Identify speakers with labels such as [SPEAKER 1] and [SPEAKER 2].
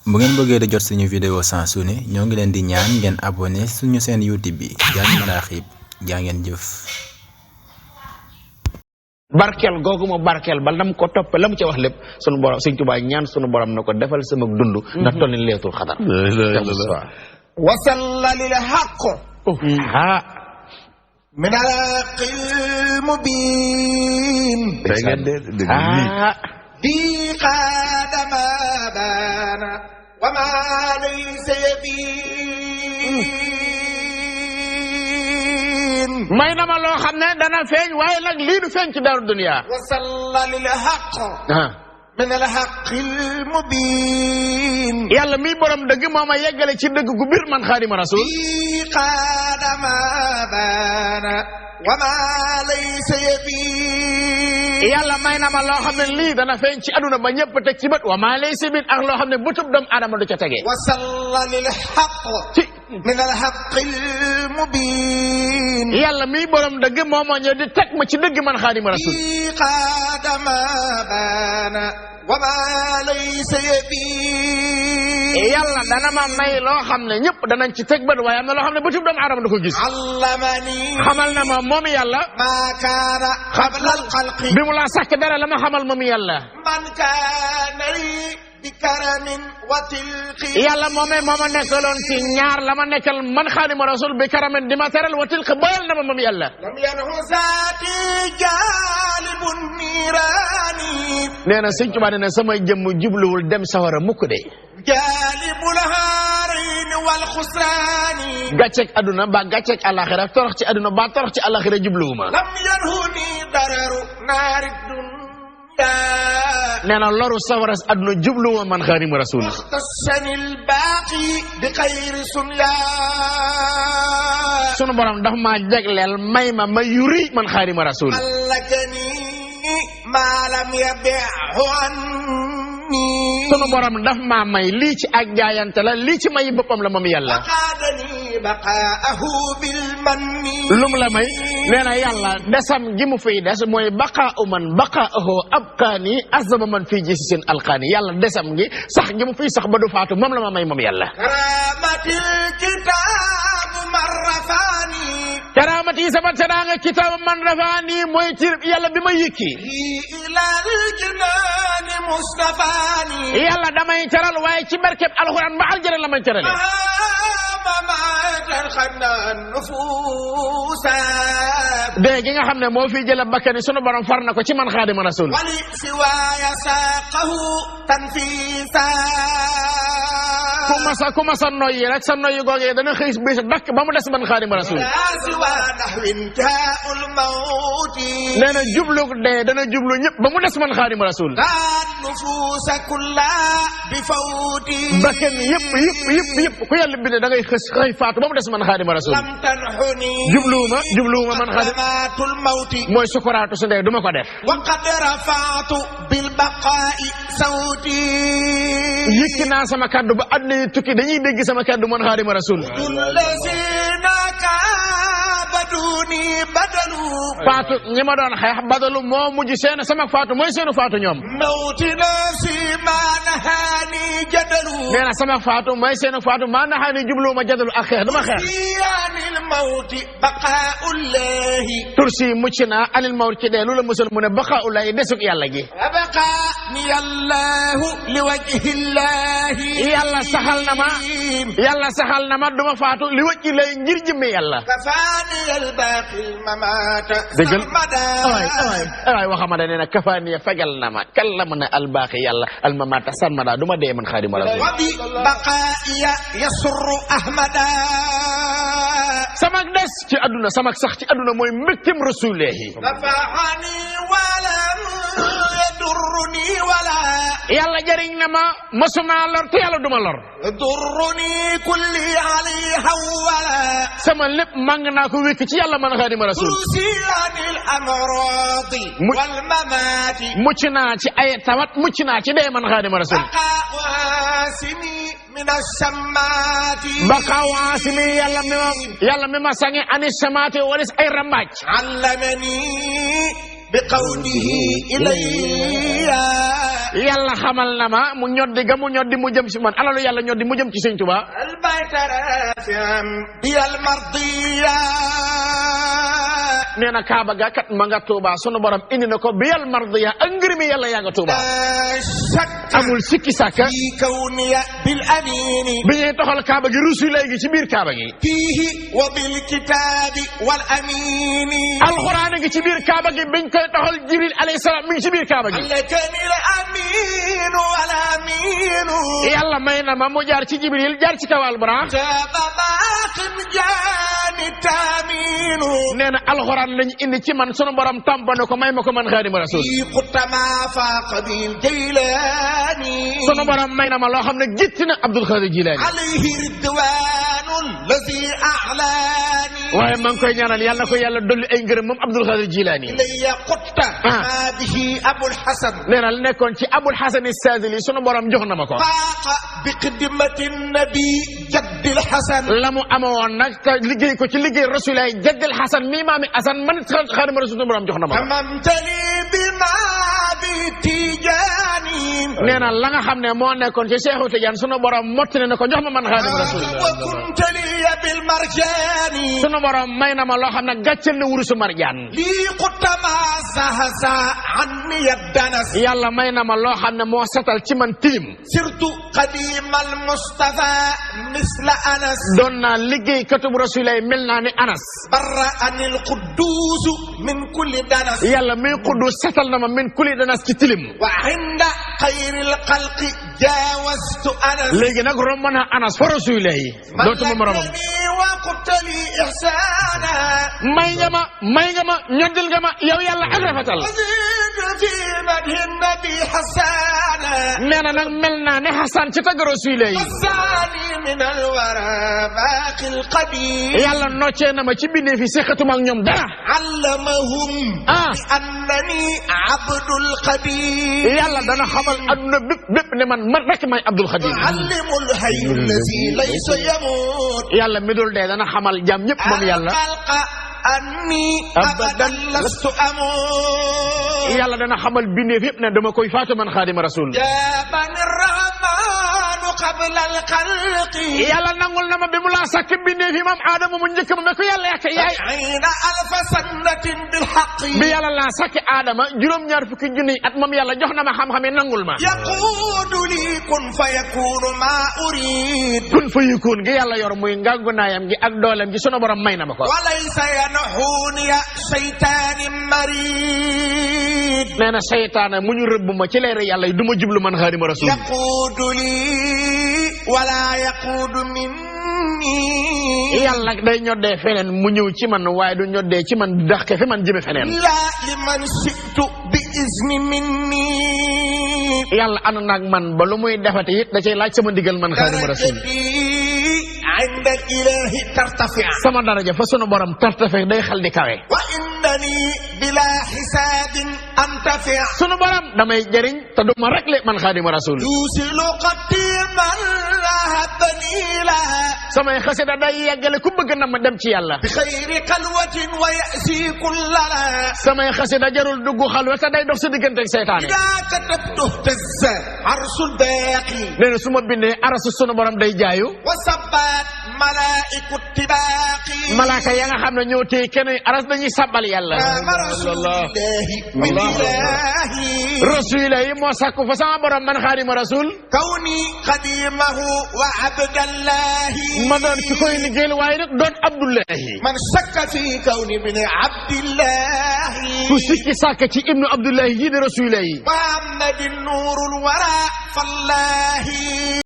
[SPEAKER 1] bu ngeen bëggee di jot suñu vidéo sans su ne ñoo ngi leen di ñaan ngeen abonné suñu seen YouTube bi Diagne Maraxib jaa ngeen jëf.
[SPEAKER 2] barkel googu mo barkel ba lam ko toppe lam ci wax lépp sunu borom Sëñ Tuubaa ñaan sunu borom nako defal sama dund ndax toll ni leetul xadar
[SPEAKER 3] wasalla lil haqq min al mubin di qadama bana wa ma laysa yabin
[SPEAKER 2] may na ma loo xam ne dana feeñ waaye nag lii du feeñ ci daaru dunya
[SPEAKER 3] wasalla lil haqq min al haqqil mubin
[SPEAKER 2] yàlla mi borom dëgg moo ma yeggale ci dëgg gu bir man Xaadimu Rasuul
[SPEAKER 3] di qadama bana wa ma laysa yabin
[SPEAKER 2] yàlla may na ma loo xam ne lii dana feeñ ci aduna ba ñëpp teg ci bët wa ma laysa yabin ak loo xam ne bëtub doomu aadama du ca tege
[SPEAKER 3] wasalla lil haqq min al haqqil mubin
[SPEAKER 2] yàlla mi borom dëgg moo ma ñëw di teg ma ci dëgg man Xaadimu Rasuul
[SPEAKER 3] qadama bana wa ma laysa yabin
[SPEAKER 2] yàlla dana ma may loo xam ne ñëpp danañ ci teg bët waaye am na loo xam ne bëtub doomu aadama du ko gis
[SPEAKER 3] allamani
[SPEAKER 2] xamal na ma moom yàlla
[SPEAKER 3] ma kaana qabla al xalqi
[SPEAKER 2] bi mu laa sàkk dara la ma xamal moom yàlla
[SPEAKER 3] man kaana li bi karamin wa tilqi
[SPEAKER 2] yàlla moomee moo ma nekkaloon ci ñaar la ma nekkal man Xaadimu Rasuul bi karamin di ma teral wa tilqi boyal na ma moom yàlla
[SPEAKER 3] lam yanhu zaati jaalibun niiraani
[SPEAKER 2] nee na Sëñ Tuubaa nee na samay jëmm jubluwul dem sawara mukk de
[SPEAKER 3] jaalibul haarayni wal xusraani
[SPEAKER 2] gàcceeg aduna ba gàcceeg àlaxira torox ci aduna ba torox ci àlaxira jubluwuma
[SPEAKER 3] lam yanhuni dararu naari dunya
[SPEAKER 2] nee na loru sawara aduna jubluwuma man Xaadimu Rasuul
[SPEAKER 3] tasanil baaqi bi xayri sunya
[SPEAKER 2] sunu borom dafa maa jagleel may ma yuri man Xaadimu Rasuul
[SPEAKER 3] malakani ma lam yabi'hu anni
[SPEAKER 2] sunu borom daf maa may lii ci ak jaayante la lii ci may boppam la moom yàlla
[SPEAKER 3] qaadani baqaahu bil manni
[SPEAKER 2] lu mu la may nee na yàlla desam gi mu fiy des mooy baqaahu man baqaahu abqaani azaba man fii ji si seen alqaani yàlla desam gi sax gi mu fiy sax ba du faatu moom la ma may moom yàlla
[SPEAKER 3] karamatil kitaabu man rafaani
[SPEAKER 2] karaamati sama teraanga kitaabu man rafaani mooy ci yàlla bi ma yëkki
[SPEAKER 3] ilal jinaani mustafaani
[SPEAKER 2] yàlla damay teral waaye ci barkeb alxuraan ba aljana la may terale dee gi nga xam ne moo fi jëla bakkani sunu borom far na ko ci man Xaadimu Rasuul
[SPEAKER 3] wali siwaaya saaqahu tanfiisa
[SPEAKER 2] ku masa noyyi rek sa noyyi googee dana xëy bis dakk ba mu des man Xaadimu Rasuul nee na jublu dee dana jublu ñëpp ba mu des man Xaadimu Rasuul bakkan yëpp ku yàlla bind da ngay xëy faatu ba mu des man Xaadimu Rasuul jubluwuma man Xaadim mooy sukuraatu su ndey duma ko def yëkki naa sama kaddu ba àdduna yi tukki dañuy dégg sama kaddu man Xaadimu Rasuul faatu ñi ma doon xeex badalu moo mujj seen sama faatu mooy seenu faatu ñoom nee na sama faatu mooy seenu faatu maa naxaani jubluwuma jadalu ak xeex dama xeex tursi mucc naa anil mawt ci dee lu la musal mu ne baqaa'ullaahi desug yàlla gi yàlla saxal na ma duma faatu li wajhi llaahi ngir jëmme yàlla dëggal waay waxamada nee na kafaaniya fegal na ma kalla mu ne albaaxi yàlla almamata sarmada duma dee man Xaadimu Rasuul samak des ci àdduna samak sax ci àdduna mooy mbégtem rasulihi yàlla jëriñ na ma masuma lor te yàlla duma lor sama lépp màng naa ko wékk ci yàlla man Xaadimu Rasuul mucc naa ci ay tawat mucc naa ci dee man Xaadimu Rasuul baqaaw aasimi yàlla mi ma sange ani samaati walis ay rambaaj
[SPEAKER 3] allamani بقوله إلي
[SPEAKER 2] yàlla xamal na ma mu ñoddi ga mu ñoddi mu jëm si man alalu yàlla ñoddi mu jëm ci sëñ Tuba
[SPEAKER 3] البيت رافعا بي المرضية
[SPEAKER 2] nee na Kaaba ga kat ma nga Tuba sunu borom indi na ko biyal mardiya ak ngir mi yàlla yaa nga Tuba
[SPEAKER 3] شك
[SPEAKER 2] amul sikki sàkka
[SPEAKER 3] في كوني بالأمين
[SPEAKER 2] bi ñuy toxal Kaaba gi rusu léegi ci biir Kaaba gi
[SPEAKER 3] فيه وبالكتاب والأمين
[SPEAKER 2] alxuraan gi ci biir Kaaba gi biñ koy toxal Jibril alayhi salaam mi ngi ci biir Kaaba gi
[SPEAKER 3] لكن الأمين والأمين
[SPEAKER 2] yàlla may na ma mu jaar ci Jibril jaar ci kaw Alburax
[SPEAKER 3] تاب باق جاني تامين
[SPEAKER 2] nee na alxuraan lañ indi ci man sunu borom tampane ko may ma ko man Xaadimu Rasuul
[SPEAKER 3] في قط ما فاق بالجيلاني
[SPEAKER 2] sunu borom may na ma loo xam ne gitti na Abdul Xaadir Jilaani
[SPEAKER 3] عليه رضوان الذي أعلاني
[SPEAKER 2] waaye maa ngi koy ñaanal yàlla na ko yàlla dolli ay ngërëm moom Abdul Xaadir Jilaani
[SPEAKER 3] إلي قط ما به أبو الحسن
[SPEAKER 2] nee na la nekkoon ci Abul Hasan Saadili sunu borom jox na ma ko
[SPEAKER 3] فاق بقدمة النبي جد الحسن
[SPEAKER 2] la mu amoon nag te liggéey ko ci liggéey Rasulaay jaddil Hasan mii maami Hasan man Xaadimu Rasuul sunu borom jox na ma ko
[SPEAKER 3] أممتني بما بتيجاني
[SPEAKER 2] nee na la nga xam ne moo nekkoon ci Seexu Tijaan sunu borom mottali na ko jox ma man Xaadimu Rasuul
[SPEAKER 3] وكنت لي بالمرجان
[SPEAKER 2] sunu borom may na ma loo xam ne gàcceel na wurusu marjaan
[SPEAKER 3] لي قط ما زهزا عني الدنس
[SPEAKER 2] yàlla may na ma loo xam ne moo setal ci man tilim
[SPEAKER 3] صرت قديم المصطفى مثل أنس
[SPEAKER 2] doon naa liggéey katub Rasulaay mel naa ni Anas
[SPEAKER 3] برأني القدوس من كل دنس
[SPEAKER 2] yàlla muy xuddu setal na ma min kuli danas ci tilim
[SPEAKER 3] وعند خير الخلق جاوزت أنس
[SPEAKER 2] léegi nag romb naa Anas fa Rasulaay dootuma moromam
[SPEAKER 3] ملكني وقلت لي إحسانا
[SPEAKER 2] may nga ma ñoddil nga ma yow yàlla ak rafetal
[SPEAKER 3] وزيد في مدح النبي حسانا
[SPEAKER 2] nee na nag mel naa ne Xasan ci tagg Rasulaay
[SPEAKER 3] والثاني من الورى باقي القديم
[SPEAKER 2] yàlla noccee na ma ci bindee fi seqatuma ak ñoom dara
[SPEAKER 3] علمهم أنني عبد القديم
[SPEAKER 2] yàlla dana xamal adduna bépp ne man rek may Abdul Xadim
[SPEAKER 3] علم الحي الذي ليس يموت
[SPEAKER 2] yàlla mi dul dee dana xamal jàmm ñëpp moom yàlla
[SPEAKER 3] الخلق أني أبدا لست أموت
[SPEAKER 2] yàlla dana xamal bindeef yëpp ne dama koy faatu man Xaadimu Rasuul
[SPEAKER 3] جابني الرحمن قبل الخلق
[SPEAKER 2] yàlla nangul na ma bi mu laa sàkk bindeef yi moom Aadama mu njëkk ma ne ko yàlla yàq yaay
[SPEAKER 3] حين ألف سنة بالحق
[SPEAKER 2] bi yàlla laa sàkk Aadama juróom-ñaar fukki junniy at moom yàlla jox na ma xam-xam yi nangul ma
[SPEAKER 3] يقول لي كن فيكون ما أريد
[SPEAKER 2] kun fa yëkkoon gi yàlla yor muy ngàggunaayam gi ak dooleem gi sunu borom may na ma ko
[SPEAKER 3] وليس ينحوني شيطان مريد
[SPEAKER 2] nee na seytaane mu ñu rëbb ma ci leeri yàlla yi du ma jublu man Xaadimu Rasuul
[SPEAKER 3] يقود لي ولا يقود مني
[SPEAKER 2] yàlla day ñoddee feneen mu ñëw ci man waaye du ñoddee ci man daxke fi man jëme feneen
[SPEAKER 3] لا لمن شئت بإذن مني
[SPEAKER 2] yàlla ànd naag man ba lu muy defati it da cay laaj sama ndigal man Xaadimu Rasuul
[SPEAKER 3] درجتي عند الإله ترتفع
[SPEAKER 2] sama daraja fa sunu borom tartafe day xal di kawe
[SPEAKER 3] وإنني بلا حساب أنتفع
[SPEAKER 2] sunu borom damay jëriñ te du ma rek le man Xaadimu Rasuul
[SPEAKER 3] يوصل قديما لهبني لها
[SPEAKER 2] samay xasida day yeggale ku bëgg na ma dem ci yàlla
[SPEAKER 3] بخير قلوة ويأسي كلنا
[SPEAKER 2] samay xasida jarul dugg xalwa te day dox sa diggante ak seytaane
[SPEAKER 3] إذا كتبت اهتز عرش الباقي
[SPEAKER 2] nee na su ma bindee arasu sunu borom day jaayu
[SPEAKER 3] وسبت ملائك التباقي
[SPEAKER 2] malaaka ya nga xam ne ñoo téye kenn aras dañuy sabbal yàlla
[SPEAKER 3] قام رسول الله من إلهي
[SPEAKER 2] Rasuul yi moo sàkku fa sama borom man Xaadimu Rasuul
[SPEAKER 3] كوني خديمه وعبد الله
[SPEAKER 2] ma doon ki koy liggéeyal waaye nag doon Abdullahi
[SPEAKER 3] من شك في كوني من عبد الله
[SPEAKER 2] ku sikki sàkk ci ibnu Abdullahi yi di Rasuul yi
[SPEAKER 3] محمد النور الورى فالله